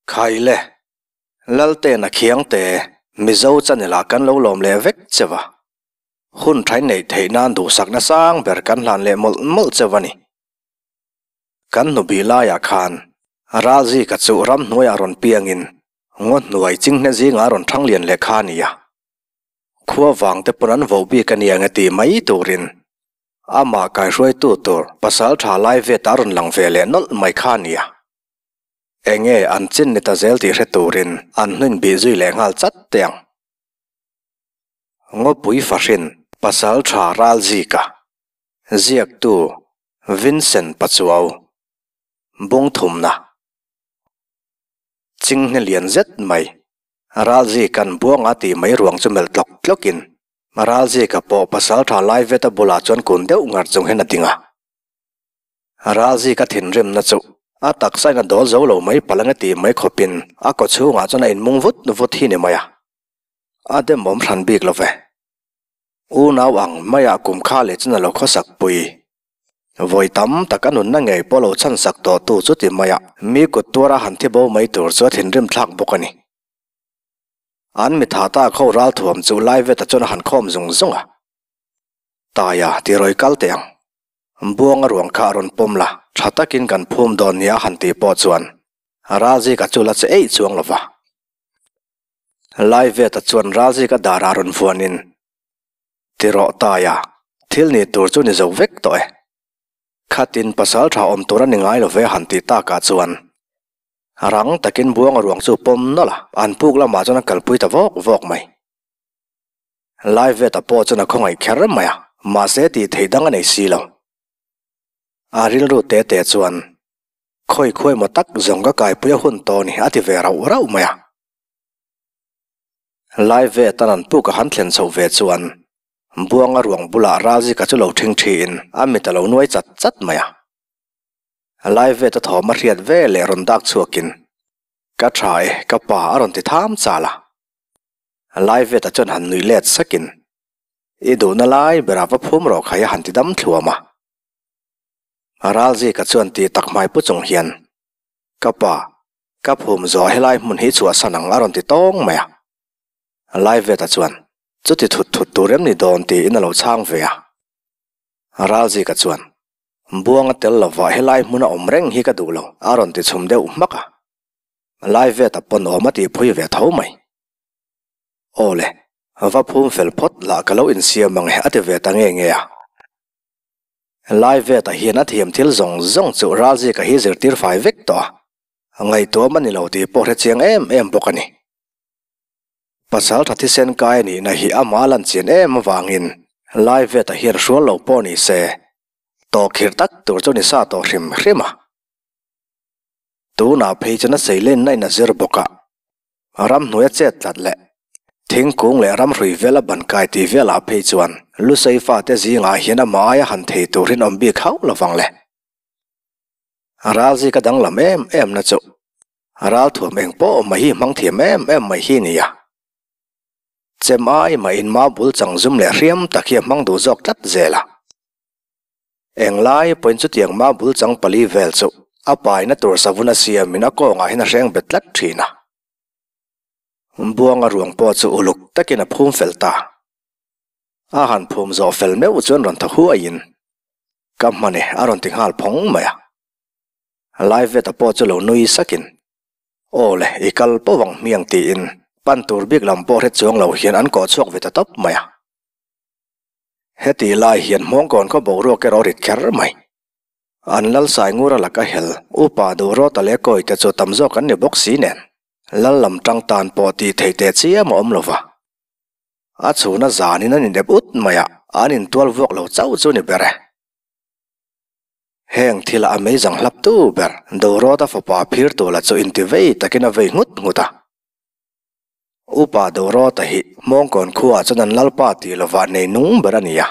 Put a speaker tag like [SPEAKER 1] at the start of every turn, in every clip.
[SPEAKER 1] Khaile, Laltena Khiangte, Mizo channel-ah kan lo lawm leh vek che va. Hun thain neih theih nan duhsakna sang ber kan hlan leh mawlh mawlh che va ni. Kan hnubih laiah khan Ralzika chu ramhnuaiah rawn piangin ngaw hnuai chinghne zingah a rawn thang lian leh kha a ni a. Khua vang te pawn an voh bik a nia nge tih mai turin amah kaihruaitu tur pasal tha lai vet a rawn lang ve leh nawlh mai kha a ni a. Enge an chin ni ta zel tih hre turin an hnuin bih zui leh nghal chat teh ang. Ngawpui fahrin pasal tha Ralzika ziaktu Vincent Pachuau Bungthumna Chinghne lian zet mai Ralzika'n Buanga tih mai ruang chu melh tlawk tlawkin Ralzika pawh pasaltha Laiveta bulah chuan kun deuh ngar chung hian a ding a. Ralzika thinrimna chu a taksain a dawl zo lo mai palh ange tih mai khawpin a kaw chhungah chuan a inmung vut vut hi ni mai a. A demawm hran bik lo ve. Unau ang maiah kum kha leh chuan a lo khawsak pui. Vawi tam tak a nunna ngei pawh lo chhansak tawh tu chu ti maiah mi kut tuara han thi bo mai tur chu a thinrim thlak bawk a ni. An mi tha tak ho ral thuam chu lai veta chuan a han khawm zung zung a. Taia ti rawi kal teh ang. Buanga ruang kha a rawn pawm la, tha takin kan phum dawn nia a han tih pawh chuan Ralzika chu la che eih chuang lo va. Lai veta chuan Ralzika darah rawn vuanin, Ti rawh Taia, thil ni tur chu ni zo vek tawh e. Khatin pasal tha awm tur a ni ngai lo ve a han tih takah chuan Rang takin Buanga ruang chu pawm nawlh a, an puk lamah chuan a kalpui ta vawk vawk mai. Laiveta pawh chuan a khawngaih kher mai a, mahse tih theih dang a nei si lo. A rilru te te chuan, Khawi khuai maw tak zawng ka kaipui a hun tawh ni a ti ve rauh rauh mai a. Laiveta'n an puk a han thlen chhoh ve chuan Buanga ruang bulah Ralzika chu lo ṭhing ṭhiin a mit a lo nuai chat chat mai a. Laivet a thawm a hriat ve leh rawn dak chhuakin, Ka tha e, ka pa a rawn ti tham chal a. Laiveta chuan han nuih let sakin, I duhna lai berah va phum rawh khai a han ti dam thluam a. Ralzika chuan ti tak hmai pu chung hian, Ka pa, ka phum zawh helai hmun hi chhuahsan ang a rawn ti tawng mai a. Laiveta chuan, Chuti thut thut tur em ni dawn tiin a lo chhang ve a. Ralzika chuan, Buanga tel lova helai hmuna awm reng hi ka duh lo, a rawn ti chhum deuh hmak a. Lai vet a pawn awm a tih phui ve tho mai. Aw le, va phum fel phawt lah ka lo insiam ang e a ti ve ta nge nge a. Lai vet a hian a thiam thil zawng zawng chu Ralzika hi zirtir fai vek tawh a, ngaihtuam a ni lo tih pawh hre chiang em em bawk a ni. Pasal tha thisen kai a nihna hi amah a lan chian em avangin Lai vet a hian hrual lo pawh ni se, Tawhkhirh tak tur chu ni sa tawh hrim hrim a. Tunah phei chuan a seilenna in a zir bawk a, ramhnuai a chet tlat leh thingkung leh ramhrui vel a ban kai tih velah phei chuan Lusei fate zingah hian amah aia han thei tur in awm bik hauh lovang le. Ralzika danglam em em na chu ralthuam eng pawh mai hi hmang thiam em em mai hi nia. Chem ai mah in ma bul chang zum leh hriam tak hi a hmang duh zawk tlat zel a. Englai pawhin chutiang ma bul chang pali vel chu a paina tur savun a siamin a kawngah hian a hreng bet tlat thin a. Buanga ruang pawh chu uluk takin a phum fel ta. A han phum zawh fel meuh chuan rawn thaw huaiin, Ka hman e a rawn ti nghal phawng mai a. Laiveta pawh chu lo nui sakin, Aw le, i kal pawh ang hmiang tiin pan tur bik lam pawh hre chuang lo hian an kawh chhuak ve ta tawp mai a. Heti lai hian Hmawngkawn khaw boruak erawh rit kher mai. An lal Saingura laka hel upa duh rawta leh kawi te chu tam zawk an ni bawk si nen, lal lam tang tan pawh tih theih teh chiam a awm lo va. A chhuna zanin an inep ut mai a, an intual vuak lo chauh chu ni ber e. Heng thila a meizang hlap tu ber Dorawta fapa phir tula chu inti vei takin a vei nghut nghut a. Upa Dorawta hi Hmawngkawn khuaah chuan an lalpa tih lovah nei nung ber a ni a.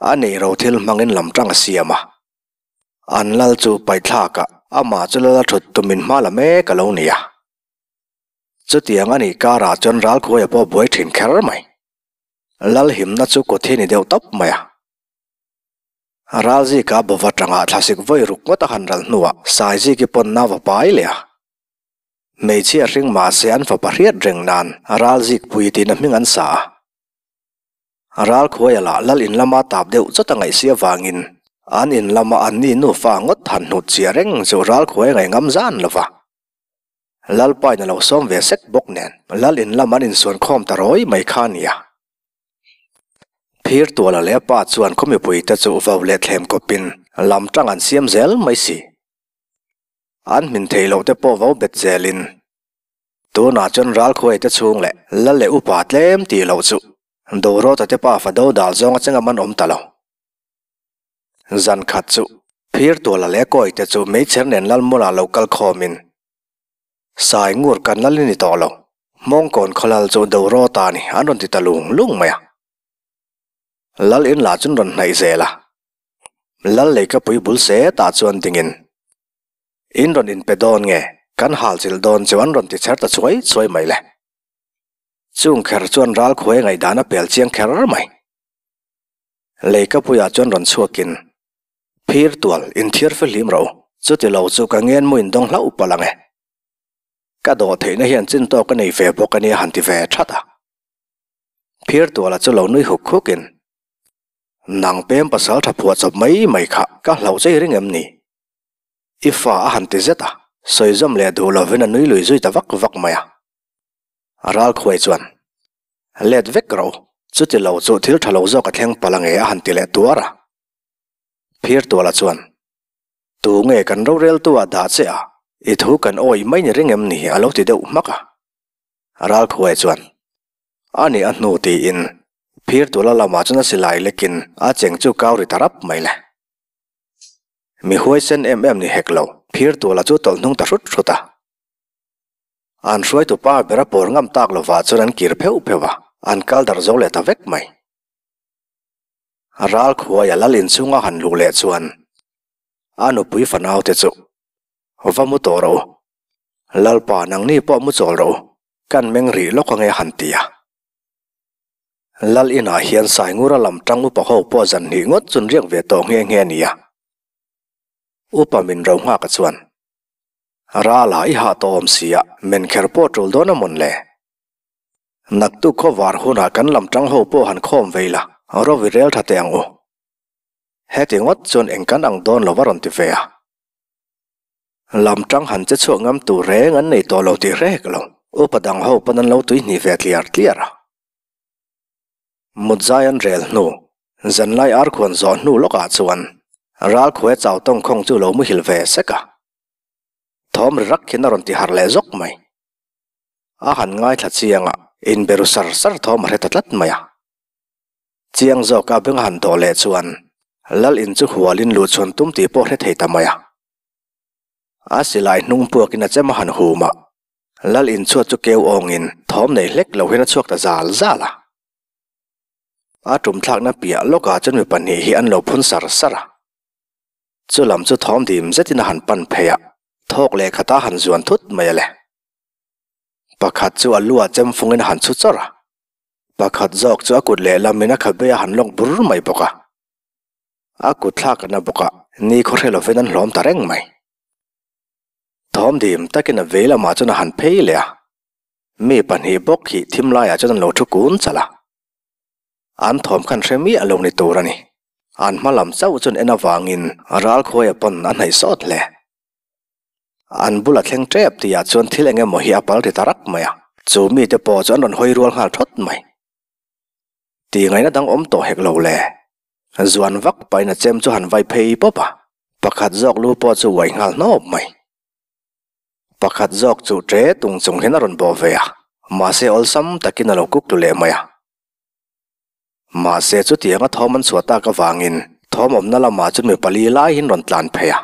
[SPEAKER 1] A nei ro thil hmangin lam tang a siam a. An lal chu paithlakah amah chu lal a thut tumin hma la mek a lo ni a. Chutiang a nih karah chuan Ralkhuaia pawh buai thin kher mai. Lal himna chu kut hi ni deuh tawp mai a. Ralzika bova tangah thlasik vawi ruk ngawt a han ral hnuah Saiziki pawn nau a pai leh a. Hmeichhia hring mahse an fapa hriat reng nan Ralzikpuii tiin a hming an sa a. Ralkhuaia lah lal in lama tap deuh chawt a ngaihsi avangin an in lama anni nufa ngawt han hnut chiah reng chu Ralkhuaia ngaih ngam zan lo va. Lalpain a lo sawm ve sek bawk nen lal in lam an insuan khawm ta rawi mai kha a nia. Phirtuala leh a pa chuan khaw mipuite chu vau leh thlem kawpin lam tang an siam zel mai si. An hmin theih loh te pawh vo bet zelin tunah chuan Ralkhuai te chhung leh lal leh upa tlem tih loh chu Dorawta te pa fa do dal zawng a chengam an awm ta lo. Zan khat chu Phirtuala leh Kawi te chu meichher nen Lalmawla lo kal khawmin Sai ngur kan lal i ni tawh lo, Hmawngkawn khawlal chu Dorawta a ni an rawn ti ta lung lung mai a. Lal in lah chuan rawn hnaih zel a. Lal leikapui bul setah chuan dingin, In rawn inpe dawn nge? Kan hal chilh dawn chu an rawn ti chher ta chuai chuai mai le. Chung kher chuan ral khuai ngaihdan a pel chiang kher mai. Leikapuiah chuan rawn chhuakin, Phir tual, inthiar fihlim rawh u, chuti lo chu ka ngen mu indawng hlauh palh ang e. Ka dawh theihna hian chin tawk a nei ve bawk a nia han ti ve that a. Phir tuala chu lo nui huk hukin, Nang pem pasal tha phuah chawp mai mai kha ka hlauh chei ring em ni? I fa a han ti zet a, sawi zawm leh duh lovin a nui lui zui ta vak vak mai a. Ralkhuai chuan, Let vek rawh u, chuti lo chu thil tha lo zawk a thleng palh ange a han ti leh tuar a. Phirtuala chuan, Tu nge kan roreltu ah dah che a, i thu kan awih mai ni ring em ni? a lo ti deuh hmak a. Ralkhuai chuan, A nih a hnu tiin Phirtula lamah chuan a silai lekin a cheng chu kau ri ta rap mai le. Mi huaisen em em ni hek lo, Phirtula chu tawlh hnung ta hrut hrut a. An hruaitu pa ber a pawr ngam tak lovah chuan an kir pheuh pheuh a, an kal darh zo leh ta vek mai. Ral khuaia lal inchhunga han luh leh chuan a nupui fanaute chu va mu tawh rawh u, Lalpa nangni pawh mu chawl rawh u, Kan meng rih lawk ange han ti a. Lal inah hian Saingura lam tang upa ho pawh zan hnih ngawt chun riak ve tawh nghe nghe a ni a. Upa min ro nghak a chuan, Rala i hah tawh awm si a, men kher pawh tul dawn a mawn le? Naktuk khawvar hunah kan lam tang ho pawh han khawm vei la, rovi rel tha teh ang u. Heti ngawt chuan eng kan ang dawn lo va rawn ti ve a. Lam tang han che chhuak ngam tur reng an nei tawh lo tih hrek lo. Upa dang ho pawn an lo tuihnih ve tliar tliar a. Mutzai an rel hnu, zanlai arkhuan zawh hnu lawkah chuan Ralkhuai chau tawngkhawng chu lo muhil ve sek a. Thawm ri rak hian a rawn ti harh leh zawk mai. A han ngaithla chiang a, inberu sar sar thawm a hre ta tlat mai a. Chiang zawka beng a han dawh leh chuan Lal in chu hualin luhchhuan tum tih pawh hre thei ta mai a. A silai hnung puakin a chem a han hum a, Lal inchhuat chu keu awngin thawm nei hlek lo hian a chhuak ta zal zal a. A tum thlakna piah lawkah chuan mi pahnih hi an lo phun sar sar a. Chu lam chu thawm dim zetin a han pan phei a, thawk leh khata han zuan thut mai a le. Pakhat chu a lu ah chem fungin a han chhu chawrh a, pakhat zawk chu a kut lehlamin a khabe a han lawk bur mai bawk a. A kut thlak an a bawk a, ni khaw hre lovin an hlawm ta reng mai. Thawm dim takin a vei lamah chuan a han phei leh a, mi pahnih bawk hi thim laiah chuan an lo thu kun chalh a. An thawm khan hre miah lo ni tur a ni. An hma lam chauh chuan en avangin Ralkhuaia pawn a hnaih sawt hle. An bula thleng tep tihah chuan thil eng emaw hi a pal ri ta rak mai a, chu mite pawh chu an rawn hawi rual nghal thawt mai. Tih ngaihna dang awm tawh hek lo le. Zuan vak pahin a chem chu han vai phei pawp a, pakhat zawk lu pawh chu uai nghal hnawp mai. Pakhat zawk chu ṭe tung chung hian a rawn bawh ve a, mahse awlsam takin a lo kuk tlu leh mai a. Mahse chutianga thawm an chhuah tak avangin thawm awmna lamah chuan mi pali lai hin rawn tlan phei a.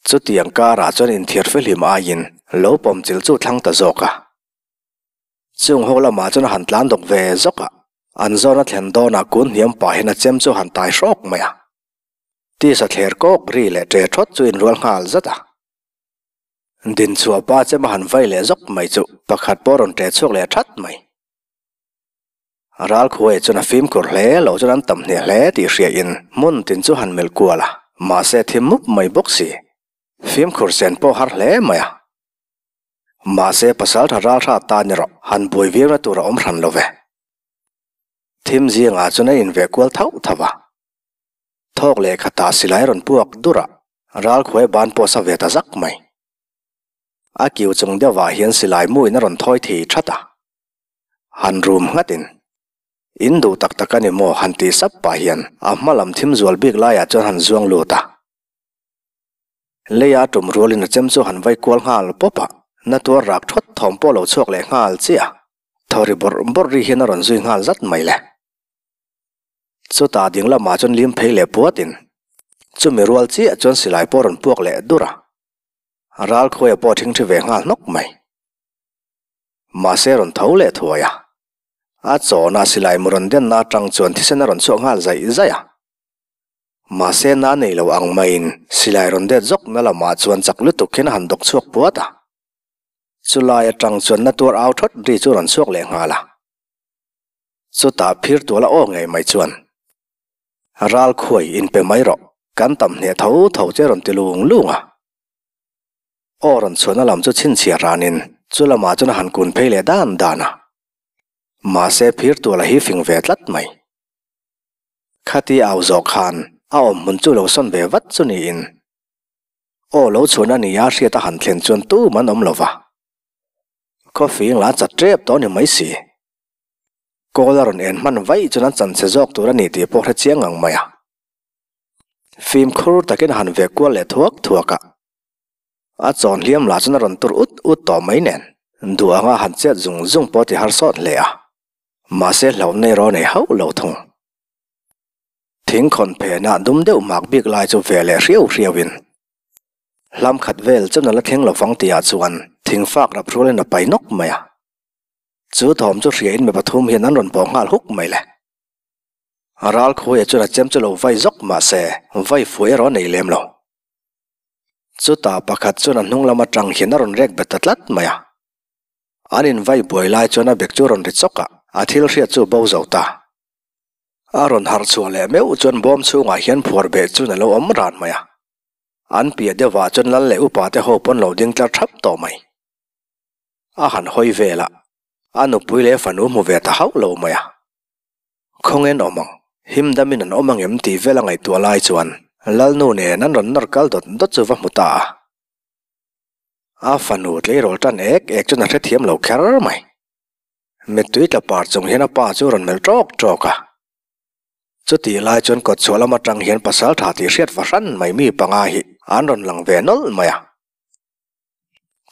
[SPEAKER 1] Chutiang karah chuan inthiar fihlim aiin lo pawmchilh chu thlang ta zawk a. Chung ho lamah chuan a han tlan dawk ve zawk a, an zawn a thlen dawnah kun hniam pah hian a chem chu a han tai hrawk mai a. Tisa thler kawk ri leh ṭe ṭhawt chu inrual nghal zat a. Dinchhuah pa chem a han vai leh zawk mai chu pakhat pawh a rawn ṭe chhuak leh ṭhat mai. Ralkhuaia chuan a fimkhur hle lo chuan an tam hneh hle tih hriain hmun tin chu han melh kual a, mahse thim mup mai bawk si. Fimkhur sen pawh har hle mai a. Mahse pasaltha ralhrat tan erawh han buai viauna tur a awm hran lo ve. Thim zingah chuan a inveh kual thauh thauh a. Thawk leh khatah silai rawn puak dur a, ralkhuai ban pawh sa ve ta zak mai. A kiu chung deuhah hian silai muin a rawn thawi thei that a. Han rum nghatin, In duh tak tak a ni maw? han tih sap pah hian a hma lam thim zual bik laiah chuan han zuang lut a. Leia a tum rualin a chem chu han vai kual nghal pawp a, na tuar rak thawt thawm pawh lo chhuak leh nghal chiah a. Thaw ri bawrh bawrh ri hian a rawn zui nghal zat mai le. Chutah ding lamah chuan lim phei leh puatin chumi rual chiah chuan silai pawh a rawn puak leh dur a. Ral khuaia pawh a thingthi ve nghal hnawk mai. Mahse a rawn tho leh thuai a. A chawna silai mu rawn denna atang chuan thisen a rawn chhuak nghal zaih zaih a. Mahse na nei lo ang maiin silai rawn det zawkna lamah chuan chak lutuk hian a han dawk chhuak puat a. Chulai atang chuan na tuar au thawt ri chu rawn chhuak leh nghal a. Chutah phir tual a aw ngei mai chuan, Ral khuai inpe mai rawh, kan tam hneh tho tho che rawn ti lung lung a. Aw rawn chhuahna lam chu chhinchhiah ranin chu lamah chuan a han kun phei leh dan dan a. Mahse phir tual a hi fing ve tlat mai. Khati au zawh khan a awm hmun chu lo sawn ve vat chu niin aw lo chhuahna nia hriat a han thlen chuan tum an awm lo va. Khawfing la chat tep tawh ni mai si. Kawl a rawn en hman vaih chuan an chanchhe zawk tur a ni tih pawh hre chiang ang mai a. Fimkhur takin a han ve kual leh thuak thuak a. A chawn hliam lah chuan a rawn tur ut ut tawh mai nen duh anga han chet zung zung pawh ti har sawt hle a. Mahse hlauhna erawh a nei hauh lo thung. Thing khawn phenah dum deuh mak bik lai chu ve leh hriau hriauin hlam khat vel chuan a la thleng lo vang tihah chuan thing fak rap hrualin a pai nawk mai a. Chu thawm chu hriain mi pathum hian an rawn pawh nghal huk mai le. Ral khuaia chuan a chem chu lo vai zawk mah se vai fuh erawh a nei lem lo. Chutah pakhat chuan a hnung lam atang hian a rawn rek bet ta tlat mai a. An invai buai lai chuan a bek chu a rawn ri chawk a, a thil hriat chu bo zo ta. A rawn harh chhuah leh meuh chuan bawm chhungah hian phuar beh chuan a lo awm ran mai a. An piah deuhah chuan lal leh upa te ho pawn lo ding tlar thap tawh mai. A han hawi vel a, a nupui leh fanu hmu ve ta hauh lo mai a. Khawngen awm ang, him damin an awm ang em tih vel a ngaihtuah lai chuan Lalnu nen an rawn nawr kal dawt dawt chu va hmu ta a. A fanu tleirawl tan ek ek chuan a hrethiam lo kher mai. Mittui tla par chung hian a pa chu rawn melh tawk tawk a. Chutih lai chuan kawtchhuah lam atang hian pasal tha tih hriat fahran mai mi panga hi an rawn lang ve nawlh mai a.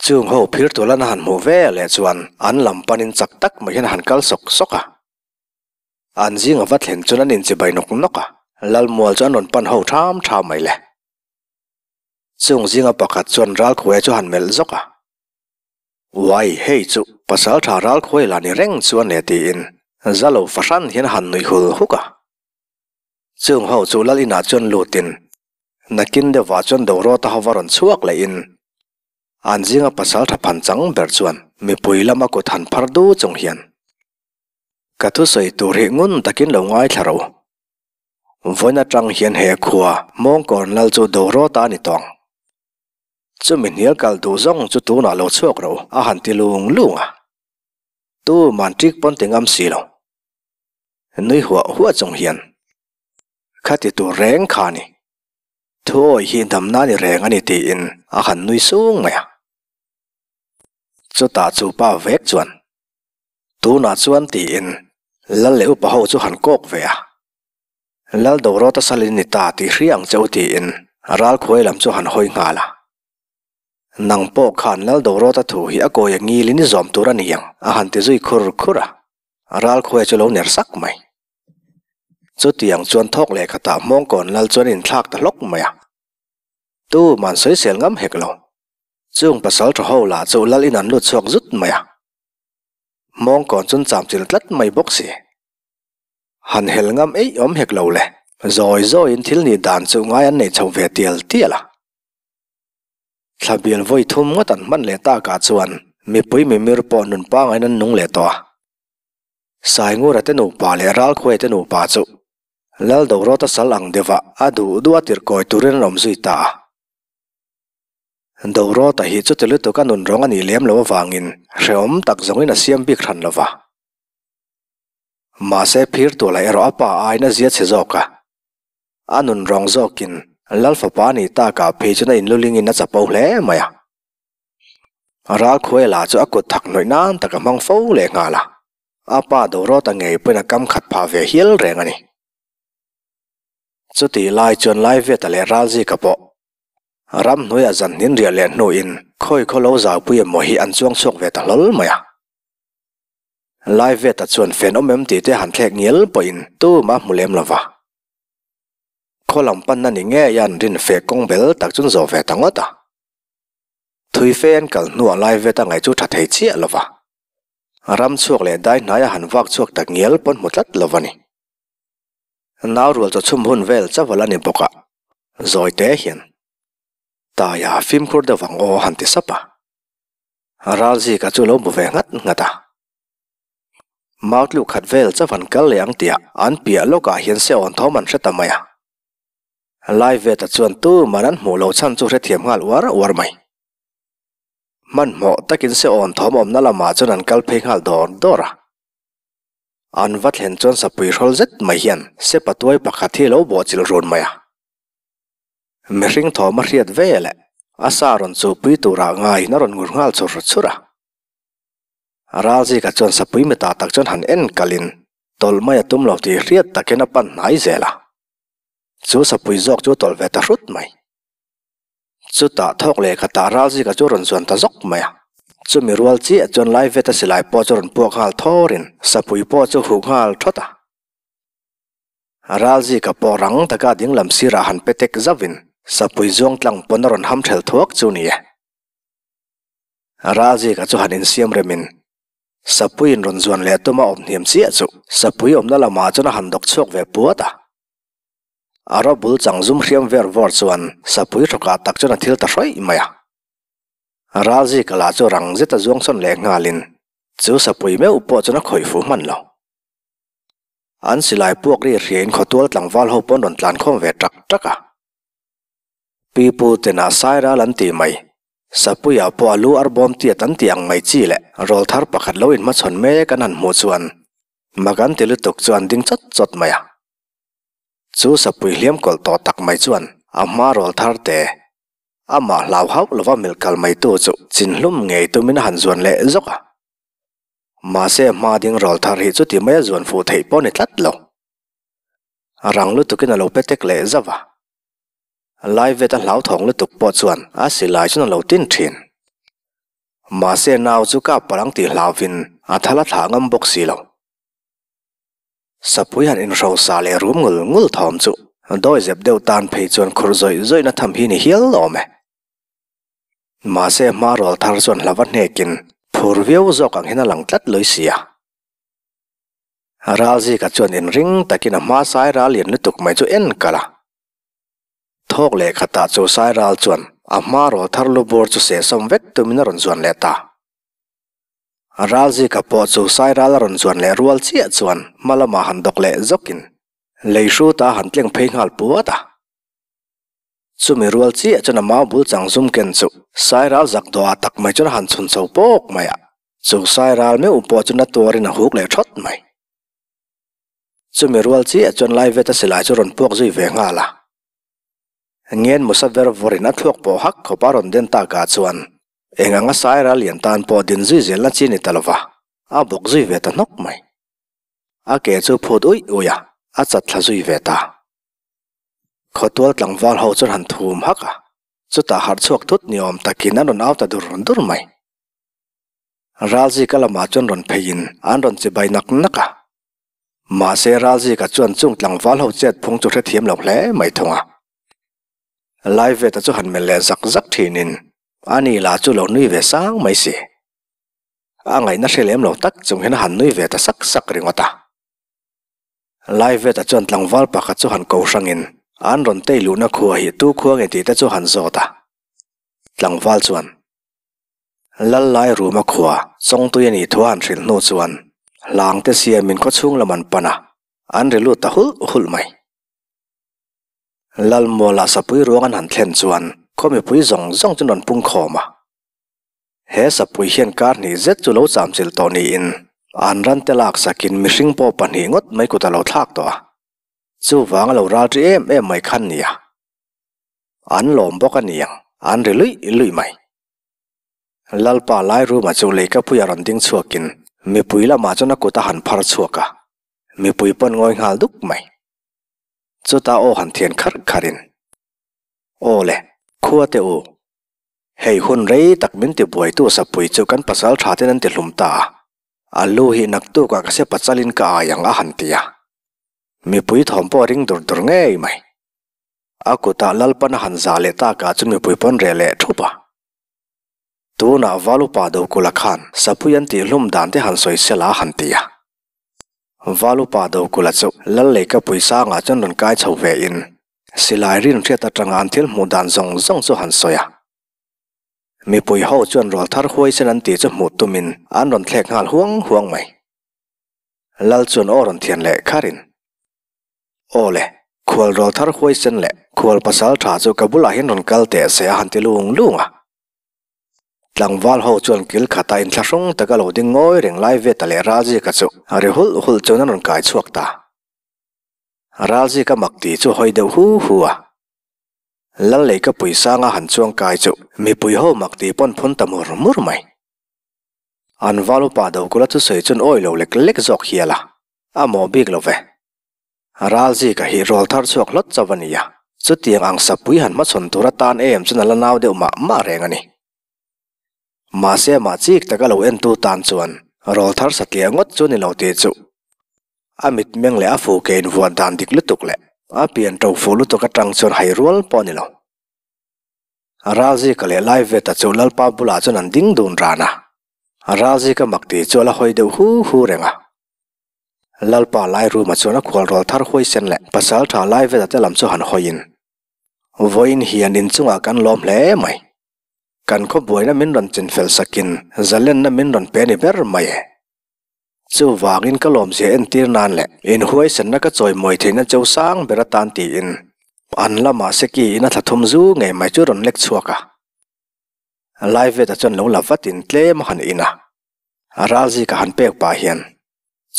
[SPEAKER 1] Chung ho phir tualan a han hmuh ve leh chuan an lam panin chak tak mai hian a han kal sawk sawk a. An zinga va thlen chuan an inchibai nawk nawk a, Lalmual chu an rawn pan ho tham tham mai le. Chung zinga pakhat chuan Ralkhuaia chu han melh zawk a. Uai, hei chu pasal tha Ralkhuai la ni reng chuan le tiin Zalo fahran hian a han nuih hul huk a. Chung ho chu Lal inah chuan lutin Nakin deuhvah chuan Dorota ho va rawn chhuak lehin an zinga pasal tha phan chang ber chuan mipui lama kut han phar du chung hian ka thusawi tur hi ngun takin lo ngaithla ro. Vawiin atang hian he khua Mawngkawn lal chu Dorota a ni tawng. Chumi hnial kal duh zawng chu tunah lo chhuak ro a han ti lung lung a. Tuman ṭik pawn ti ngam si lo. Nui huah huah chung hian Kha ti tur reng kha ni. Thuawi hi damna ni reng a ni tiin a han nui sung mai a. Chutah chu pa vek chuan tunah chuan tiin Lal leh upa ho chu han kawk ve a. Lal Dorota salin ni ta tih hria ang che u tiin ralkhuai lam chu han hawi nghal a. Nang pawh khan Lal Dorota thu hi a kawi a ngilin i zawm tur a ni ang a han ti zui khur khur a. Ralkhuai chu lo ner sak mai. Chutiang chuan thawk leh khatah Hmawngkawn lal chuan inthlak ta hlawk mai a. Tu man sawisel ngam hek lo. Chung pasal tha ho lah chu lal in an lut chhuak zut mai a. Hmawngkawn chun cham chil tlat mai bawk si. Han hel ngam eih awm hek lo le. Zawi zawiin thil nih dan chu ngai an nei chho ve tial tial a. Thlabial vawi thum ngawt an hman leh takah chuan mipui mimir pawh nun pangain an nung leh tawh a. Saingura te nupa leh Ralkhuaia te nupa chu Lal Dorota sal ang deuhah a duh duh a tirhkawi turin an awm zui ta a. Dorota hi chuti lutuk a nun rawng a nih lem loh avangin hrehawm tak zawngin a siam bik hran lo va. Mahse Phirtuala erawh a pa aiin a zia chhe zawk a. A nun rawng zawkin Lalfapa a nih takah phei chuan a inlulingin a chapo hle mai a. Ralkhuaila chu a kut thak hnawih nan tak a hmang fo leh nghal a. A pa Dorota ngei pawhin a kam khat phah ve hial reng a ni. Chutih lai chuan Laiviata leh Ralzika pawh ramhnuaiah zan hnin riah leh hnuin khawi khaw lo zaupui emaw hi an chuang chhuak ve ta hlawl mai a. Laiviata chuan fen awm em tih te han thlek ngial pawhin tumah hmu lem lo va. Khaw lam panna ni ngei a an rin feh kawng bel tak chu an zawh ve ta ngawt a. Thui fe an kal hnuah Laiviata ngaih chu tha thei chiah lo va. Ram chhuak leh dai hnaia han vak chhuak tak ngial pawn hmu tlat lo va ni. Nau rual chaw chhum hun vel chaval a ni bawk a, zawi te hian Taia fimkhur deuh vang aw han ti sap a. Ralzika chu lo bu ve nghat nghat a. Mautluk khat vel chavan kal leh ang tih ah an piah lawkah hian se awn thawm an hre ta mai a. Laiveta chuan tuman an hmuh loh chhan chu hrethiam nghal uar uar mai. Hmanhmawh takin se awn thawm awmna lamah chuan an kal phei nghal dawr dawr a. An va thlen chuan sapui hrawl zet mai hian sepa tuai pakhat hi lo bawhchilh run mai a. Mihring thawm a hriat ve leh a sa rawn chuhpui turah ngaiin a rawn ngur nghal chur chur a. Ralzika chuan sapui mitah tak chuan han en kalin tawlh mai a tum lo tih hriat takin a pan hnai zel a. Chu sapui zawk chu tawlh ve ta hrut mai. Chutah thawk leh khatah Ralzika chu rawn zuan ta zawk mai a. Chumi rual chiah chuan Laiveta silai pawh chu rawn puak nghal thawrin sapui pawh chu huh nghal thawt a. Ralzika pawh rang taka dinglam sirah han pe tek zauhin sapui zuang tlang pawn a rawn ham ṭhel thuak chu ni e. Ralzika chu han insiam remin sapuiin rawn zuan leh tuma awm hniam chiah chu sapui awmna lamah chuan a han dawk chhuak ve puat a. A ro bul chang zum hriam ver vawr chuan sapui hrawkah tak chuan a thil ta hrawih mai a. Ralzika lah chu rang zeta zuang sawn leh nghalin chu sapui meuh pawh chuan a khawih fuh hman lo. An silai puak ri hriain khawtual tlangval ho pawn rawn tlan khawm ve tak tak a. Pipu tenah Sairal an tih mai, sapuiah pawh a lu arbawm tiat an tih ang mai chi leh rawlthar pakhat lo inhmachhawn mek an han hmuh chuan mak an ti lutuk chu an ding chawt chawt mai a. Chu sapui hliam kawlh tawh tak mai chuan a hma rawl thar te, amah hlau hauh lova milh kal mai tu chu chinhlum ngei tumin a han zuan leh zawk a. Mahse a hma ding rawl thar hi chuti maia zuan fuh theih pawh ni tlat lo. Rang lutukin a lo pe tek leh zauh a. Laivet a hlauthawng lutuk pawh chuan a silai chuan a lo tin thin. Mahse nau chu kap palh ang tih hlauvin a thal a thlah ngam bawk si lo. Sapui han inhrosa leh rum ngul ngul thawm chu dawi zep deuh tan phei chuan khur zawih zawihna tham hi ni hial awm e. Mahse hma rawl thar chuan hlava hnekin phur viau zawk ang hian a lang tlat lui si a. Ralzika chuan inring takin a hma sai ral lian lutuk mai chu en kalh a. Thawk leh khatah chu sai ral chuan a hma rawl thar lu bur chu sehsawm vek tumin a rawn zuan leh ta. Ralzika pawh chu Sairal a rawn zuan leh rual chiah chuan hma lamah han dawk leh zawkin lei hruta han tleng phei nghal puat a. Chumi rual chiah chuan a mau bul chang zum ken chu Sairal zak dawhah tak mai chuan a han chhun chho pawk mai a, chu Sairal meuh pawh chu na tuarin a huk leh thawt mai. Chumi rual chiah chuan Laiveta silai chu rawn puak zui ve nghal a. Ngen Musa ver vawrin a thluak pawh hak khawp a rawn den takah chuan Eng anga Saira lian tan pawh din zui zel na chi ni ta lova, a bawk zui ve ta hnawk mai. A ke chu phut uih uih a, a chat thla zui ve ta. Khawtual tlangval ho chuan han thum hak a, chutah harh chhuak thut ni awm takin an rawn au ta dur dur mai. Ralzika lamah chuan rawn pheiin an rawn chibai nak nak a. Mahse Ralzika chuan chung tlangval ho chet phung chu hrethiam lo hle mai thung a. Laiveta chu han melh leh zak zak thinin a ni lah chu lo nui ve sang mai si. A ngaihna hre lem lo tak chung hian a han nui ve ta sak sak ringawt a. Laiveta chuan tlangval pakhat chu han ko hrangin an rawn tei luhna khua hi tu khua nge tih te chu han zawt a. Tlangval chuan Lal lai ruma khua Chawngtui a nih thu a han hrilh hnu chuan hlangte siamin khawchhung lam an pan a, an ri lut ta hulh hulh mai. Lalmuala sapui ruang an han thlen chuan Khaw mipui zawng zawng chu an rawn pung khawm a. He sapui hian kar hnih zet chu lo chamchilh tawh niin an ran te lak sakin mihring pawh pahnih ngawt mai kut a lo thlak tawh a. Chuvang a lo ral ṭi em em mai khan nia. An lawm bawk a niang, an ri luih luih mai. Lalpa Lairuma chu leikapuia rawn ding chhuakin mipui lamah chuan a kut a han phar chhuak a, mipui pawn ngawi nghal duk mai. Chutah aw han thian kharh kharhin, Aw le, khua teh u. Hei hun rei tak min ti buaitu sapui chu kan pasal tha ten an ti hlum ta a, a lu hi naktukah ka se pachalin ka ai ang a han ti a. Mipui thawm pawh a ring dur dur ngei mai. A kutah Lalpan a han zah leh takah chu mipui pawn reh leh thup a. Tunah Valupa Dokula khan sapui an tihhlum dan te han sawi sela a han ti a. Valupa Dokula chu Lal Leikapui sangah chuan rawn kai chho ve in silai rin hriat atanga an thil hmuh dan zawng zawng chu han sawi a. Mipui ho chuan rawlthar huaisen an tih chu hmuh tumin an rawn thlek nghal huang huang mai. Lal chuan aw rawn thian leh kharin, Aw le, khual rawlthar huaisen leh khual pasal tha chu ka bulah hian rawn kal teh se a han ti lung lung a. Tlangval ho chuan kil khata inthlahrung taka lo ding ngawi reng lai ve ta leh Ralzika chu a ri hulh hulh chuan an rawn kai chhuak ta. Ralzika mak ti chu hawi deuh hu hu a. Lal lei ka pui sanga han chuang kai chu mipui ho mak ti pawn phun ta mur mur mai. An val upa Dokula chu sawi chuan awi lo lek lek zawk hial a, a mawh bik lo ve. Ralzika hi rawl thar chhuak hlawt chauh a ni a, chutiang ang sapui han hmachhawn tur atan em chuan a la nau deuh mah mah reng a ni. Mahse amah chik taka lo entu tan chuan rawl thar satliah ngawt chu ni lo tih chu a mitmeng leh a fu ke invuah dan dik lutuk leh a pian to fuh lutuk atang chuan hai rual pawh a ni lo. Ralzika leh Laiveta chu Lalpa bulah chuan an ding dun ran a, Ralzika mak tih chu a la hawi deuh hu hu reng a. Lalpa Lairuma chuan a khualrawl thar huaisen leh pasal tha Laiveta te lam chu han hawiin, Vawiin hian inchungah kan lawm hle mai. Kan khaw buaina min rawn chinfel sakin zalenna min rawn pe ni ber mai e. Chuvangin ka lawmzia entir nan leh inhuaisenna ka chawimawi theihna cheu sang ber atan tiin an lamah seki in a thla thum zu ngei mai chu rawn lek chhuak a. Laiveta chuan lo la vatin tlem a han in a. A ralzika han pek pah hian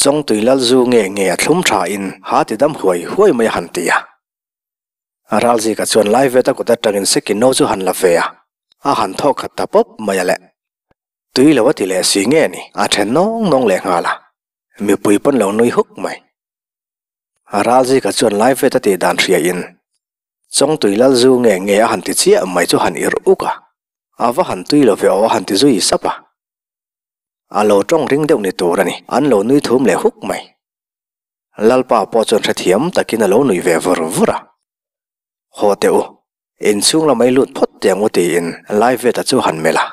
[SPEAKER 1] Chawngtui lal zu nge nge a thlum tha in ha ti dam huai huai mai a han ti a. A ralzika chuan Laiveta kut atangin seki no chu han la ve a, a han thawk khat ta pawp mai a le. Tui lo a ti leh si nge ni, a then nawng nawng leh nghal a, mipui pawn lo nui huk mai. A ralzika chuan Laiveta tih dan hria in Chawngtui lal zu nge nge a han ti chiah mai chu han irh uk a, a va han tui lo ve aw a han ti zui sap a. A lo tawng ring deuh ni tur a ni, an lo nui thum leh huk mai. Lalpa pawh chuan hrethiam takin a lo nui ve vur vur a. Haw teh u, inchhung lamah i lut phawt teh ang u tiin Laiveta chu han melh a.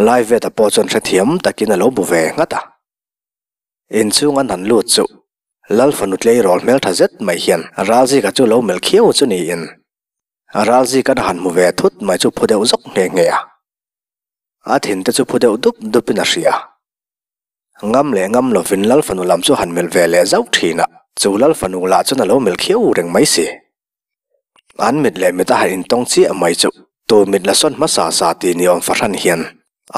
[SPEAKER 1] Laiveta pawh chuan hrethiam takin a lo bu ve nghat a. Inchhung an han lut chu Lal fanu tleirawl hmeltha zet mai hian Ralzika chu lo melh khiau chu niin Ralzika'n a han hmu ve thut mai chu phu deuh zawk nghe nghe a. A thin te chu phu deuh dup dupin a hria. Ngam leh ngam lovin Lal fanu lam chu han melh ve leh zauh thin a, chu Lal fanu lah chuan a lo melh khiau reng mai si. An mit leh mit a han intawng chiah mai chu tu mit la sawn hmasa sa tih ni awm fahran hian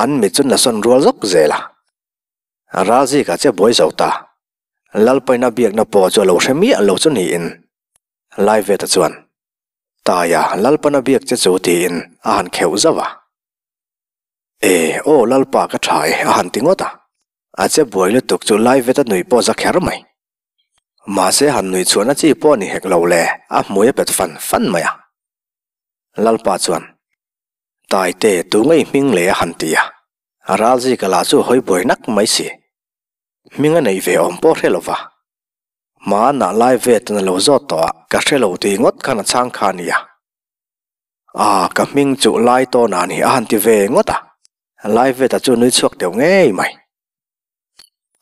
[SPEAKER 1] an mit chu la sawn rual zawk zel a. Ralzika che buai zo ta. Lalpaina biakna pawh chu a lo hre miah lo chu niin Laiveta chuan Taia Lalpana biak che chu tiin a han kheuh zauh a. E, aw Lalpa ka tha e a han ti ngawt a. A che buai lutuk chu Laiveta nui pawh za kher mai. Mahse han nui chhuahna chi pawh ni hek lo le, a hmui a pet fan fan mai a. Lalpa chuan, Taite, tu ngei hming le a han ti a. Ralzika lah chu hawi buai nak mai si. Hming a neih ve awm pawh hre lo va. Hmanah Laivetan a lo zawt tawh a, ka hre lo tih ngawt khan a chhang kha a nia. A, ka hming chu Lai tawn a ni a han ti ve ngawt a, Laiveta chu nui chhuak deuh ngei mai.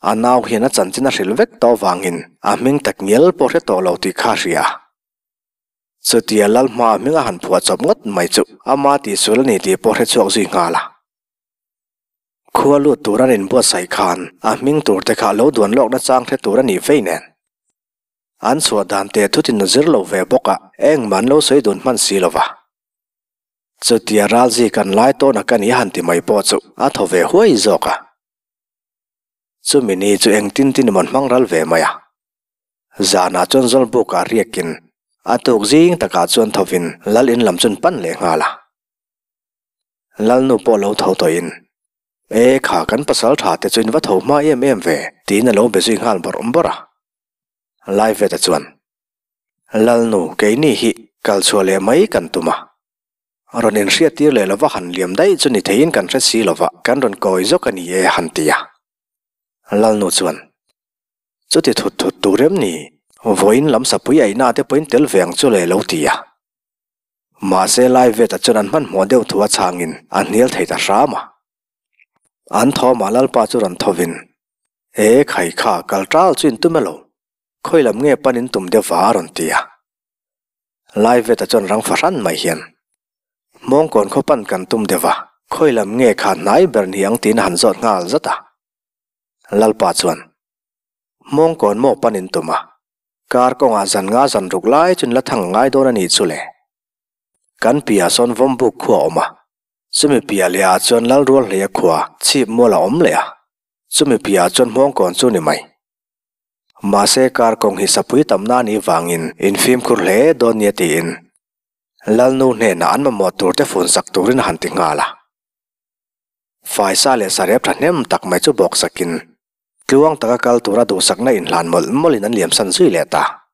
[SPEAKER 1] A nau hian a chanchin a hrilh vek tawh avangin a hming tak ngial pawh hre tawh lo tih kha a hria. Chutia Lalhma a hming a han phuah chawp ngawt mai chu ama tihsual a ni tih pawh hre chhuak zui nghal a. Khua lut tur an inbuatsaih khan a hming tur te kha lo duan lawkna chang hre tur a nih vei nen. An chhuah dan teh thutin a zir lo ve bawk a, engmah an lo sawi dun hman si lo va. Chutia Ralzika'n Laitawna ka ni a han ti mai pawh chu a thaw ve huai zawk a. Chumi ni chu engtin tin emaw an hmang ral ve mai a. Zanah chuan Zawlbukah riakin a tuk zing takah chuan thawvin Lal in lam chu an pan leh nghal a. Lalnu pawh lo tho tawhin, E kha kan pasal tha te chu in va tho hma em em ve, tiin a lo be zui nghal bawrh bawrh a. Laiveta chuan, Lalnu keini hi kal chhuah leh mai kan tum a. Rawn inhriattir leh lova han liam daih chu ni theiin kan hre si lova kan rawn kawi zawk a ni e han ti a. Lalnu chuan, Chuti thut thut tur em ni? Vawiin lam sapui aihna te pawhin tel ve ang chu le lo ti a. Mahse Laiveta chuan an hmanhmawh deuh thu a chhangin a hnial thei ta hram a. An thawmah Lalpa chu rawn thovin, E khai kha, kal ṭal chu in tum elo? Khawi lam nge pan in tum deuh va a rawn ti a. Laiveta chuan rang fahran mai hian, Hmawngkawn khaw pan kan tum deuh va, khawi lam nge kha hnai ber ni ang tiin a han zawt nghal zat a. Lalpa chuan, Hmawngkawn maw pan in tum a? Kar kawngah zan nga zan ruk lai chu la thang ngai dawn a nih chu le. Kan piah sawn Vawmbuk khua a awm a, chumi piah leh ah chuan Lalrual hleia khua chhip mual a awm leh a, chumi piah ah chuan Hmawngkawn chu ni mai. Mahse kar kawng hi sapui tamna a nih vangin in fimkhur hle dawn nia tiin Lalnu hnenah an mamawh tur te fun sak turin a han ti nghal a. Faisa leh sarep thahnem tak mai chu bawk sakin Tluang taka kal tura duhsakna inhlan mawlh mawlhin an liamsan zui leh ta.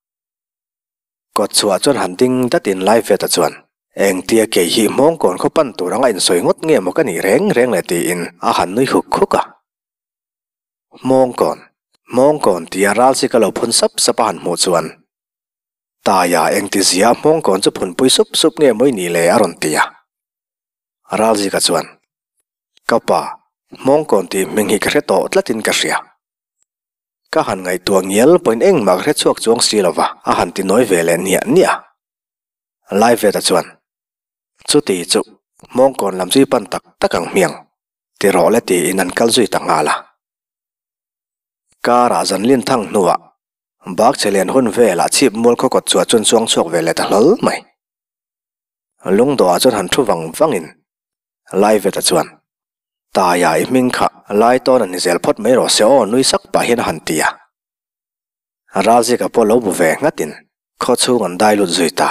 [SPEAKER 1] Kawt chhuah chuan han ding datin Laiveta chuan, Engtia kei hi Hmawngkawn khaw pan tur anga insawi ngawt nge maw ka nih reng reng le tiin a han nui huk huk a. Hmawngkawn, Hmawngkawn tia ral chi ka lo phun sap sap a han hmuh chuan, Taia engtizia Hmawngkawn chu phunpui sup sup nge maw i nih le a rawn ti a. Ralzika chuan, Ka pa, Hmawngkawn tih hming hi ka hre tawh tlatin ka hria. Ka han ngaihtuah ngial pawhin engmah ka hre chhuak chuang si lova a han ti nawi ve leh niah niah a. Laiveta chuan, Chuti chu, Hmawngkawn lam chu i pan tak tak ang hmiang, ti rawh le tiin an kal zui ta nghal a. Karah zanlin thang hnuah Bakchhe lian hun velah chhip mual khaw kawt chhuah chuan chuang chhuak ve leh ta hlawl mai. Lungdawhah chuan han thu vang vangin Laiveta chuan, Taia i hming kha Laitawn a ni zel phawt mai rawh se aw nui sak pah hian a han ti a. Ralzika pawh lo bu ve nghatin khaw chhung an dai lut zui ta.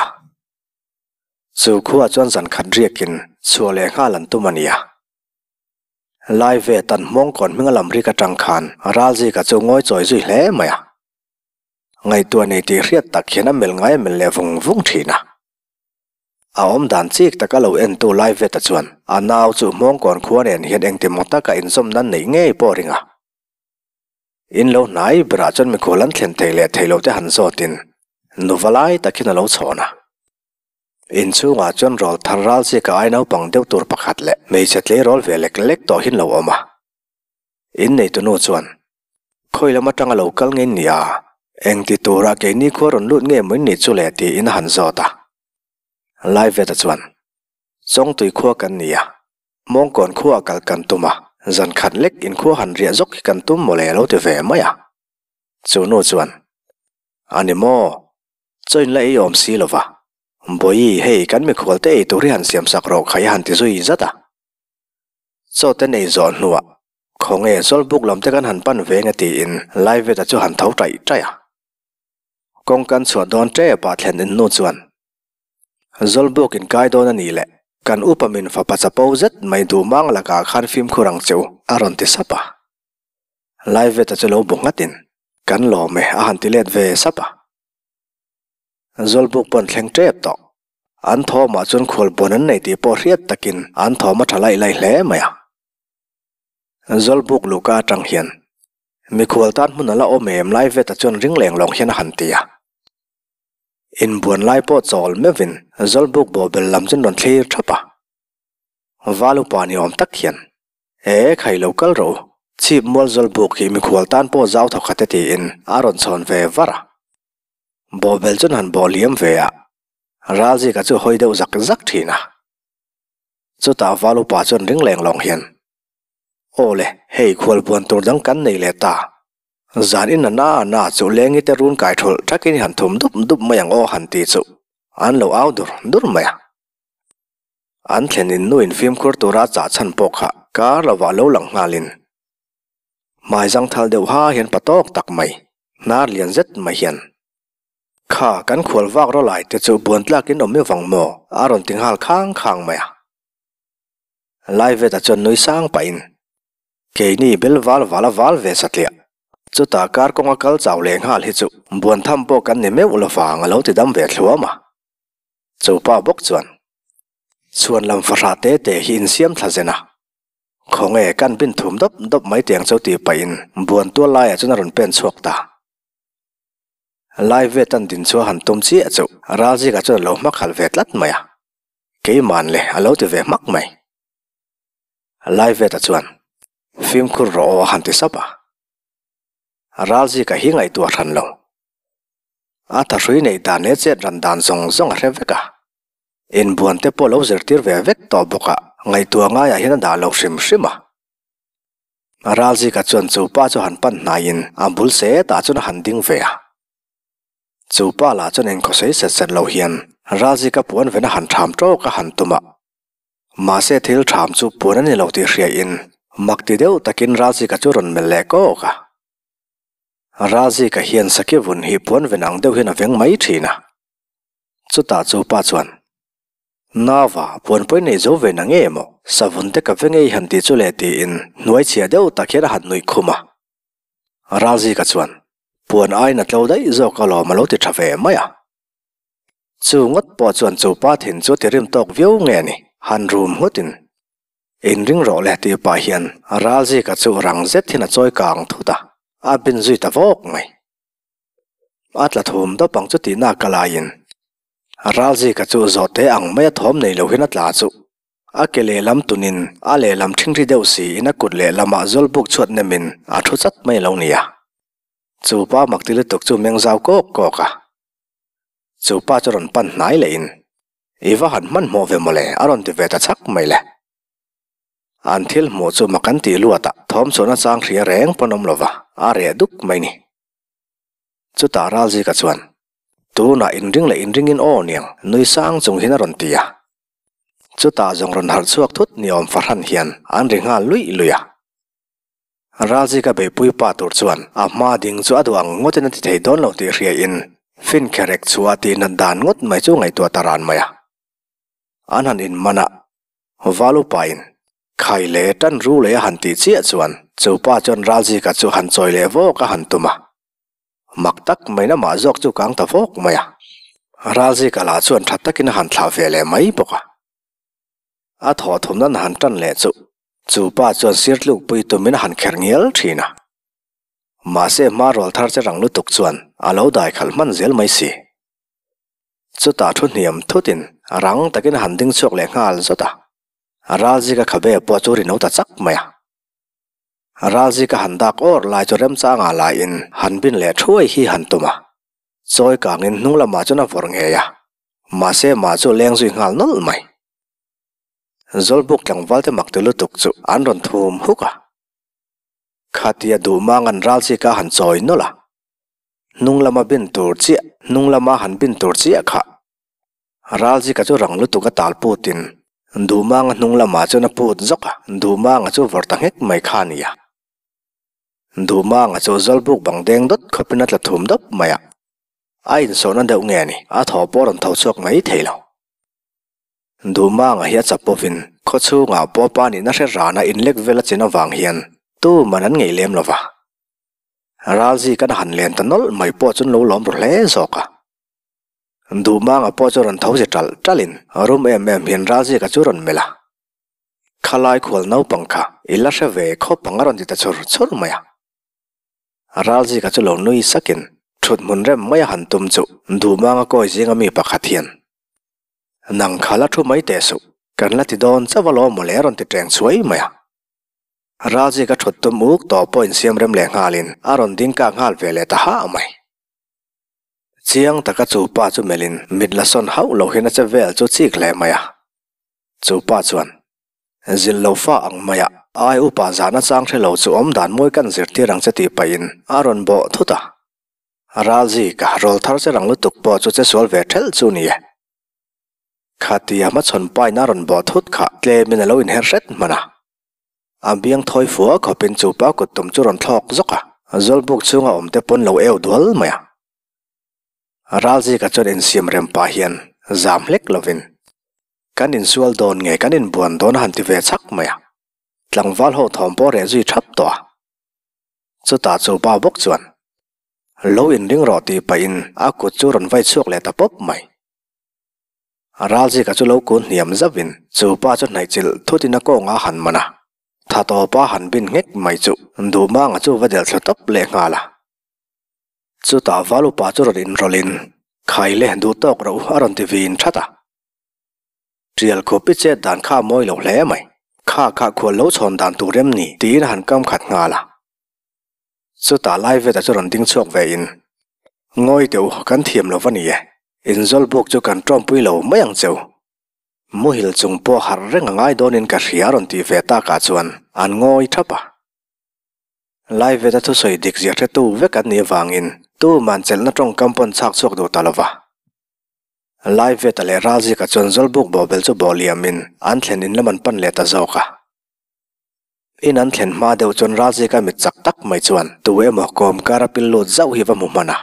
[SPEAKER 1] Chu khuaah chuan zan khat riakin chhuah leh nghal an tum a nia. Laiveta'n Hmawngkawn hminga lam rik atang khan Ralzika chu ngawi chawi zui hle mai a. Ngaihtuah nei tih hriat tak hian a melh ngai a melh leh vung vung thin a. A awm dan chik taka lo entu Laiveta chuan a nau chu Hmawngkawn khua nen hian engtimaw taka inzawm nan neih ngei pawh a ring a. In lo hnai berah chuan mikhual an thlen thei leh thei lo te han zawtin nuva lai takin a lo chhawn a. Inchhungah chuan rawl thar ral chika ai naupang deuh tur pakhat leh hmeichhe tleirawl ve lek lek tawh hin lo awm a. Inneitu nu chuan Khawi lam atanga lo kal nge nia? Engti tura keini khua rawn lut nge maw nih chu le tiin a han zawt a. Laiveta chuan, Chawngtui khua kan ni a, Hmawngkawn khuaah kal kan tum a, zan khat lek inkhua han riah zawk hi kan tum mawle a lo ti ve mai a. Chu nu chuan, A ni maw? Chaw in la ei awm si lova. Bawihi, hei kan mikhual te ei tur hi han siam sak rawh khai a han ti zui zat a. Chaw te nei zawh hnuah Khawnge Zawlbuk lam te kan han pan ve nge tiin Laiveta chu han tho taih taih a. Kawng kan chhuah dawn tep ah thlen in nu chuan Zawlbuk in kai dawn a nih leh kan upa min fapa chapo zet mai duh mang lakah khan fimkhur ang che u a rawn ti sap a. Laiveta chu lo bu nghat in kan lawm e a han ti let ve sap a. Zawlbuk pawn thleng tep tawh. An thawmah chuan khualbuan an nei tih pawh hriat takin an thawm a tha laih laih hle mai a. Zawlbuk luhka atang hian mikhual tan hmun a la awm em lai veta chuan ring leng lawng hian a han ti a. Inbuan lai pawh chawl meuhin Zawlbuk bawhbel lam chuan rawn thlir thap a. Val upa ni awm tak hian, E khai lo kal rawh u, chhip mual Zawlbuk hi mikhual tan pawh zau thawk khat e tiin a rawn chhawn ve var a. Bawhbel chuan han bawh liam ve a, Ralzika chu hawi deuh zak zak thin a. Chutah val upa chuan ring leng lawng hian, Aw le, hei khualbuan tur dang kan nei leh ta. Zan in a na a na chu lengi te run kai thulh thakin i han thum dup dup mai ang aw han ti chu an lo au dur dur mai a. An thlen in nu in fimkhur tura a chah chhan pawh kha kar lovah lo lang nghalin hmai zangthal deuh ha hian pa tawk tak mai, hnar lian zet mai hian, Kha kan khual vak rawlai te chu buan tlakin awm i vang maw? a rawn ti nghal khang khang mai a. Laiveta chuan nui sang pahin, Keini bel val val a val ve satliah. Chutah kar kawnga kal chau leh nghal hi chu buan tham pawh kan ni meuh lovang a lo ti dam ve thluam a. Chupa bawk chuan chhuan lam fahrah te te hi insiam thla zen a, Khawnge kan bin thum dawp dawp mai tiang chu tih pahin buan tual laiah chuan a rawn pen chhuak ta. Lai ve tan din chu a han tum chiah chu Ralzika chuan a lo hma khalh ve tlat mai a, Keiman le a lo ti ve hmak mai. Lai veta chuan fimkhur rawh aw a han ti sap a, Ralzika hi ngaihtuah hran lo. A thahrui neih dan leh chet ran dan zawng zawng a hre vek a. Inbuan te pawh lo zirtir ve vek tawh bawk a, ngaihtuah ngaiah hian a dah lo hrim hrim a. Ralzika chuan chu pa chu han pan hnaiin a bul setah chuan a han ding ve a. Chu pa lah chuan engkhawsei set set lo hian Ralzika puan ven a han ṭham ṭawk a han tum a. Mahse thil ṭham chu puan a ni lo tih hriain mak ti deuh takin Ralzika chu rawn melh leh kawk a. Razika hian saki vun hi puan ven ang deuh hian a veng mai thin a. Chutah chu pa chuan, Nava, puan pawi nei zo ve na nge maw? Savun te ka ve ngei han ti chu le tiin hnuai chhia deuh tak hian a han nuih khum a. Razika chuan, Puan aiin a tlo daih zawk alawm a lo ti tha ve mai a. Chu ngawt pawh chuan chu pa thin chu ti rim tawk viau nge ni, han rum nghutin Inring rawh le tih pah hian Ralzika chu rang zet hian a chawi kang thut a, a bin zui ta vawk mai. A tla thum dawp ang chu tihna ka laiin Ralzika chu zawhte ang maia thawm nei lo hian a tla chu a ke lehlam tunin a lehlam ṭhingṭhi deuh siin a kut lehlamah zawlbuk chhuat nemin a ṭhu chat mai lo nia. Chu pa makti lutuk chu meng zau kawk kawk a. Chu pa chu rawn pan hnai lehin I va han hmanhmawh ve mawle a rawn ti ve ta chak mai le. An thil hmuh chu mak an tih luat a, thawm chhuahna chang hria reng pawn awm lova, a reh duk mai ni. Chutah Ralzika chuan, Tunah inring leh inringin aw niang, nui sang chung hian a rawn ti a. Chutah zawng rawn harh chhuak thut ni awm fahran hian an ri nghal luih luih a. Ralzika beihpui pa tur chuan a hma ding chu a duh ang ngawtin a ti thei dawn lo tih hriain fin kherek chhuah tih nat dan ngawt mai chu ngaihtuah ta ran mai a. An han inman a, Val upain khai leh tan ru leh a han tih chiah chuan chu pa chuan Ralzika chu han chawi leh vawk a han tum a. Mak tak mai lamah zawk chu kang ta vawk mai a. Ralzika lah chuan tha takin a han thlah ve leh mai bawk a. A thawh thum nan han tan leh chu chu pa chuan sir tlukpui tumin a han kher ngial thin a. Mahse hma rawl thar che rang lutuk chuan a lo dai khalh hman zel mai si. Chutah thu hniam thutin rang takin a han ding chhuak leh nghal zawt a. Ralzika khabe pawh chu ri no ta chak mai a. Ralzika han dak awr lai chu remchangah laiin han bin leh thuai hi han tum a. Chawi kangin hnung lamah chuan a vawrh ngei a. Mahse mah chu leng zui nghal nawlh mai. Zawlbuk tlangval te mak ti lutuk chu an rawn thum huk a. Khatia duh mang an ral chi ka han chawi nawlh a. Hnung lama bin tur chiah, hnung lama han bin tur chiah kha. Ral chi ka chu rang lutuk a tal putin duh manga hnung lamah chuan a put zawk a, duh manga chu vawrh ta nghek mai kha a ni a. Duh manga chu zawlbuk bang deng dawt khawpin a tla thum dawp mai a. A insawhna deuh nge ni, a thaw pawh a rawn tho chhuak mai thei lo. Duhmanga hi a chap pawhin khaw chhungah pawh pa nihna hre rana inlek vel a chin avang hian tuman an ngeih lem lo va. Ralzi kan han len ta nawlh mai pawh chuan lo lawm ru hle zawk a. Duhmanga pawh chu rawn tho zi ṭalh ṭalhin rum em em hian Ralzika chu rawn melh a. Khalai khual naupang kha i la hre ve khawp ang a rawn ti ta chhur chhur mai a. Ralzika chu lo nui sakin ṭhut hmun rem mai a han tum chu Duhmanga kawi zinga mi pakhat hian Nang kha la thu mai teh suh, kan la ti dawn chauh alawm mawle a rawn ti ṭeng chhuai mai a. Ralzika ṭhut tum uk tawh pawh insiam rem leh nghalin a rawn ding kak nghal ve leh ta hah mai. Chiang taka chu pa chu melhin mit la sawn hauh lo hian a che vel chu chik hle mai a. Chu pa chuan, Zilh lo fa ang mai a, ai upa zahna chang hre lo chu awm dan mawi kan zirtir ang che tih pahin a rawn bawh thut a. Ralzika rawl thar che rang lutuk pawh chu che sual ve ṭhelh chu ni e. Khatia hmachhawn pain a rawn bawh thut kha tlemin a lo inher hret hman a. A biang thawi fua khawpin chu pa kut tum chu rawn thlawk zawk a, Zawlbuk chhunga awm te pawn lo eu dual mai a. Ralzika chuan insiam rem pah hian zam hlek lovin, Kan insual dawn nge kan inbuan dawn a han ti ve chak mai a. Tlangval ho thawm pawh reh zui thap tawh a. Chutah chu pa bawk chuan, Lo inring rawh tih pahin a kut chu rawn vai chhuak leh ta pawp mai. Ralzika chu lo kun hniam zauhin chu pa chu hnaih chilh thutin a kawngah a han man a, tha tawpa han bin nghek mai chu Duhmanga chu va delh thla tawp leh nghal a. Chutah val upa chu rawn inrawlhin, Khai le, duh tawk rawh u a rawn ti vin that a. Tial khup i chet dan kha a mawi lo hle mai, kha kha khual lo chhawn dan tur em ni tiin a han kam khat nghal a. Chutah Laiveta chu rawn ding chhuak ve in, Ngawi teh u, kan thiam lo va ni e, inzawl buk chu kan tawmpui lo mai ang che u. Muhil chung pawh harh reng a ngai dawnin ka hria a rawn tih ve takah chuan an ngawi thap a. Laiveta thusawi dik zia hretu vek an nih avangin tuman chelhna tawngkam pawn chhak chhuak duh ta lo va. Laiveta leh Ralzika chuan Zawlbuk bawhbel chu bawh liamin an thlen in lam an pan leh ta zawk a. In an thlen hma deuh chuan Ralzika mit chak tak mai chuan tu emaw kawm kar a pil lut zauh hi va hmu hman a.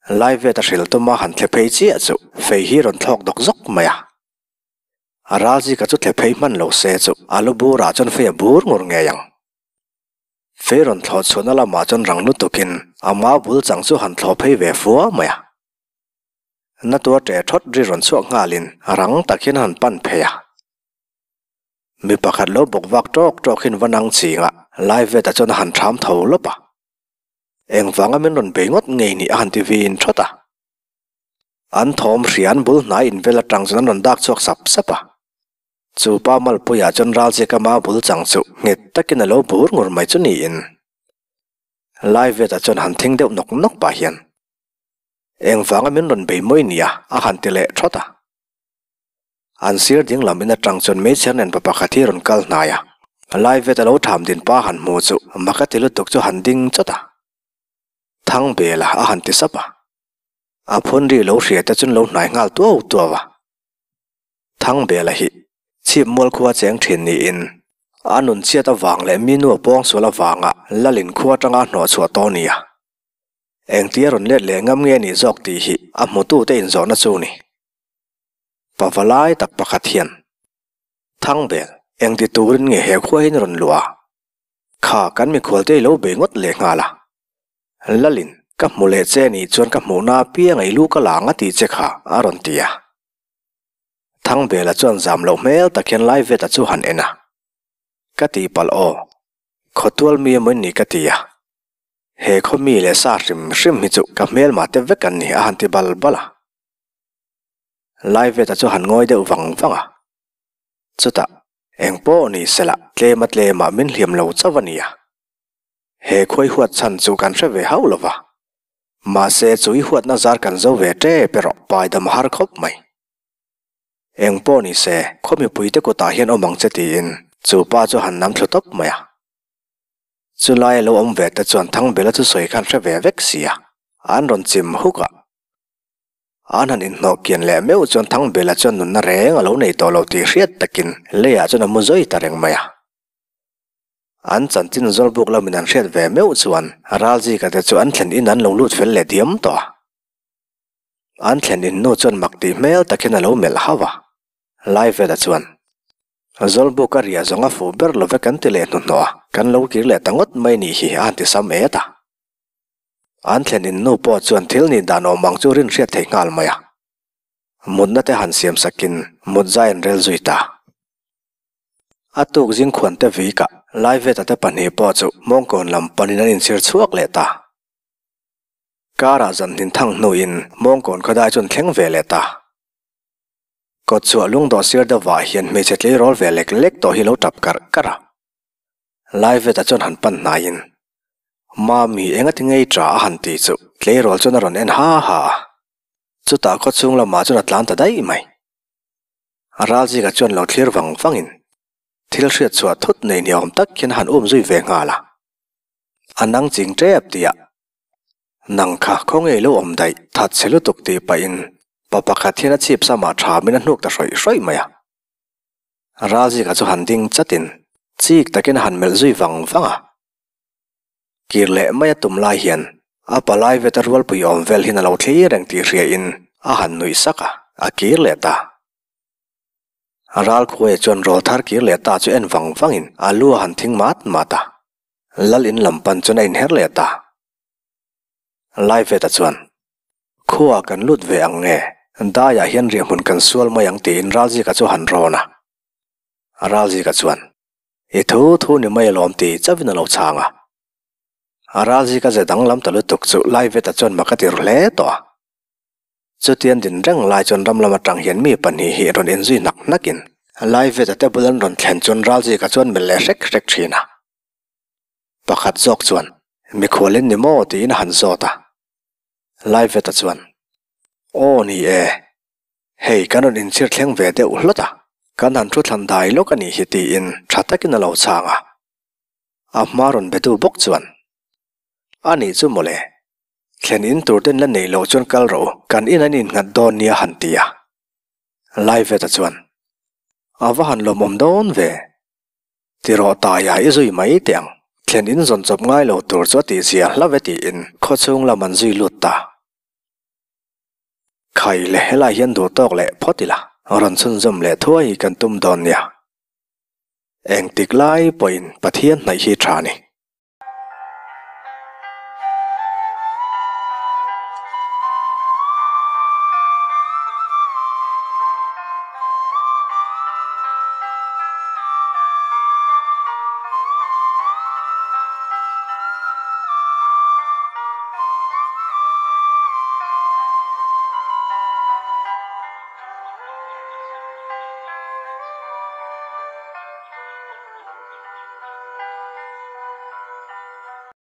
[SPEAKER 1] Laivet a hrilh tuma han thle phei chiah chu fei hi rawn thlawk dawk zawk mai a. Ralzika chu thle phei hman lo se chu a lu burah chuan fei a bur ngur ngei ang. Fei rawn thlawh chhuahna lamah chuan rang lutukin a mau bul chang chu han thlawh phei ve fua mai a. Na tua ṭe ṭhawt ri rawn chhuak nghalin rang tak hian a han pan phei a. Mi pakhat lo bawk vak ṭawk ṭawk hin va nang ching a, Laiveta chuan a han ṭham tho lawp a. Engvanga min rawn bei ngawt ngei ni a han ti vin ṭhawt a. An thawm hria an bul hnai invel aṭang chuan an rawn dak chhuak sap sap a. Chu pa Malpuia chuan Ralzika ma bul chang chu nghet takin a lo bur ngur mai chu niin. Laiveta chuan han thing deuh nawk nawk pah hian, Engvanga min rawn bei mawi nia a han ti leh ṭhawt a. An sir ding lam in atang chuan hmeichhe nen pa pakhat hi rawn kal hnai a, lai vet a lo tham din pa han hmu chu mak a ti lutuk chu han ding chawt a, Thang bel a a han ti sap a, a phun ri lo hria te chuan lo hnai nghal tuau tuau a. Thang bel a hi chhip mual khua cheng thin niin a nun chhiat avang leh mi nu a pawngsual avanga Lalin khua atanga hnawh chhuah tawh a ni a, engtia rawn let leh ngam nge nih zawk tih hi a hmutute inzawhna chu ni. Pava lai tak pakhat hian, Thangbel, engti turin nge he khua hian rawn luh a? Kha kan mikhualte i lo bei ngawt leh nghal a. Lalin, ka hmu leh che nih chuan ka hmuhna apiang ei lu ka la ang a tih che kha, a rawn ti a. Thangbela chuan zam loh hmel tak hian Laiveta chu han en a. Ka tihpalh aw, khawtual mi emaw in ni ka ti a. He khaw mi leh sa hrim hrim hi chu ka hmelmah te vek an ni a han ti bal bal a. Laiveta chu han ngawi deuh vang vang a. Chutah, eng pawh ni sela tlema tlemah min hliam lo chauh a nia. He khuai huat chhan chu kan hre ve hauh lo va. Mahse, chu i huatna zar kan zo ve tep erawh paidam har khawp mai. Eng pawh ni se, khaw mipuite kutah hian awm ang che tiin chu pa chu han nam thlu tawp mai a. Chulai a lo awm ve te chuan Thangbela chu sawi khan hre ve vek sia, an rawn chim huk a. An han inhnawh kian leh meuh chuan Thangbela chuan nunna reng a lo nei tawh lo tih hriat takin leiah chuan a mu zawi ta reng mai a. An chanchin Zawlbuk lamin an hriat ve meuh chuan Ralzika te chu an thlen in an lo lut fel leh diam tawh a. An thlen in nu chuan mak tih hmel takin a lo melh hauh a. Laivela chuan, Zawlbuk a riah zawng a fuh ber lo ve kan ti leh hnuhnawh a, kan lo kir leh ta ngawt mai nih hi a han ti sam et a. An thlen in nu pawh chuan thil nih dan awm ang chu rin hriat theih nghal mai a. Mutna te han siam sakin mut zai an rel zui ta. A tuk zing khuan te vik ah Laiveta te pahnih pawh chu Hmawngkawn lam panin an inchhir chhuak leh ta. Kar ah zan hnin thang hnuin Hmawngkawn khawdai chu an thleng ve leh ta. Kawtchhuah lungdawh sir deuh vah hian hmeichhe tleirawl ve lek lek tawh hi lo tap karh karh a. Laiveta chuan han pan hnaiin, Mami, engati ngei ṭa a han ti chu tleirawl chuan a rawn en ha ha a. Chutah khawchhung lamah chuan a tlan ta daih mai. Ralzika chuan lo thlir vang vangin thil hriat chhuah thut nei ni awm tak hian a han um zui ve nghal a. A nang ching ṭep tih ah, Nang kha khaw ngei lo awm daih, that chhe lutuk tih pahin. Pa pakhat hian a chhip samah thamin a hnuk ta hrawih hrawih mai a. Ralzika chu han ding chatin chik takin a han melh zui vang vang a. Kir leh mai a tum lai hian a palai veta rualpui awm vel hian a lo thlir reng tih hriain a han nuih sak a, a kir leh ta. Ralkhuaia chuan rawlthar kir leh ta chu en vang vangin a lu a han thing mat mat a, lal in lam pan chuan a inher leh ta. Laiveta chuan, Khua kan lut ve ang nge, daiah hian riahhmun kan sual mai ang tiin Ralzika chu a han rawn a. Ralzika chuan, I thu thu ni mai alawm ti chauhin a lo chhang a. Ralzika ze danglam ta lutuk chu Laiveta chuan mak a ti ru hle tawh a. Chutian din reng lai chuan ram lam atang hian mi pahnih hi rawn inzui hnak hnakin Laiveta te bul an rawn thlen chuan Ralzika chuan melh leh hrek hrek thin a. Pakhat zawk chuan, Mikhual in ni maw? tiin a han zawt a. Laiveta chuan, Aw ni e, hei kan rawn inchhir thleng ve deuh hlawt a, kan han thu thlan dai lawk a nih hi tiin tha takin a lo chhang a. A hma rawn betu bawk chuan, A nih chu mawle, thlen in tur ten la neih loh chuan kal rawh u, kan in an innghat dawn nia han ti a. Laiveta chuan, A va han lawmawm dawn ve. Ti rawh taia i zui mai teh ang, thlen in zawn chawp ngai lo tur chu a tih zia hla ve tiin khawchhung lam an zui lut ta. Khai le helai hian duh tawk leh phawt ila, rawn chhunzawm leh thuai kan tum dawn nia. Engtik lai pawhin Pathian hnaih hi tha ni.